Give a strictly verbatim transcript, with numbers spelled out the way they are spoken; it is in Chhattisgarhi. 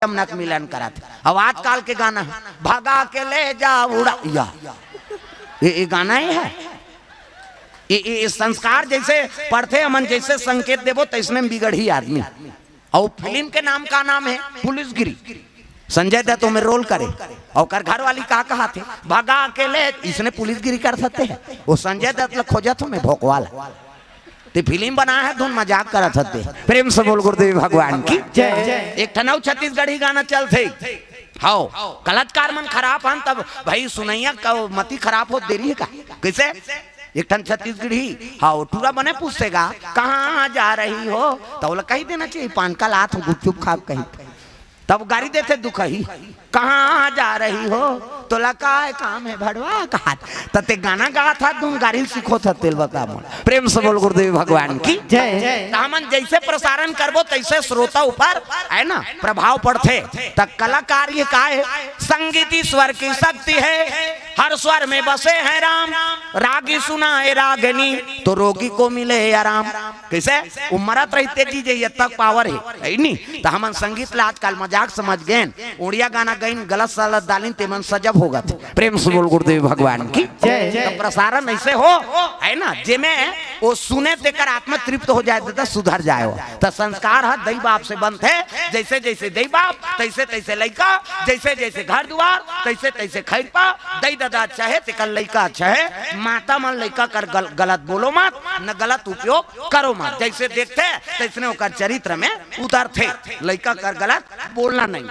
जमुना के मिलन करत हे। अब आजकल के गाना हे, "भगा के ले जा उड़ा या।" ये, ये गाना ही है। ये, ये, ये संस्कार जैसे पढ़थे हमन, जैसे संकेत देबो, तैसने में बिगड़ही आदमी। अउ फिल्म के नाम का नाम हे? पुलिसगिरी। संजय दत्त ओमे रोल करे, अउ ओकर घरवाली का कहाथे, "भगा के ले।" इसने पुलिसगिरी कर सकते हैं। वो संजय दत्त ला खोजत हो मैं भोकवा ला। ते फिल्म बना है, धुन मजाक करत हते। प्रेम से बोल गुरुदेव भगवान की जय। एक ठन अउ छत्तीसगढ़ी गाना चलथे। हव, कलाकार मन खराब हन, तब भाई सुनैया का मति खराब होत देरी हे का? कैसे? एक ठन छत्तीसगढ़ी, हव, टूरा बने पूछथे गा, "कहाँ जा रही हो?" त ओला कहि देना चाहिए, "पान का लात हो, गुपचुप खाब," कहि। तब गारी देथे दुखही, "कहाँ जा रही हो?" तोला काय काम हे भड़वा कहात। त ते गाना गात हा, तुम गारी सीखोत हा, तेल बता मोला। प्रेम से बोल गुरुदेव भगवान की जय। त हमन जैसे प्रसारण करबो, तैसे श्रोता ऊपर, है ना, प्रभाव पड़थे। त कलाकार ये का हे? संगीत ईश्वर की शक्ति है, हर स्वर में बसे हैं राम। रागी सुनाए रागनी, तो रोगी को मिले आराम। कैसे? वो मरत रही तेजी जे ये तक पावर हे, है नी? त हमन संगीत ला आजकल मजाक समझ गेन। उड़िया गाना गइन, गलत सलत डालिन, ते मन सजब होगत। प्रेम से बोल गुरुदेव भगवान की जय। त प्रसारण ऐसे हो, है ना, जेमे वो सुने तेकर आत्मा तृप्त हो जाए, त सुधर जाए हो। त संस्कार ह दई बाप से बनथे, जैसे जैसे दई बाप, तैसे तैसे लइका, जैसे जैसे घर दुआर, तैसे तैसे खैरपा, दई ददा अच्छा हे, तेकर लइका अच्छा हे, माता मन लइका कर गल-, गलत बोलो मत, न गलत उपयोग करो मत। जैसे देखथे, तैसने ओकर चरित्र में उतरथे। लइका कर गलत बोलना नहीं।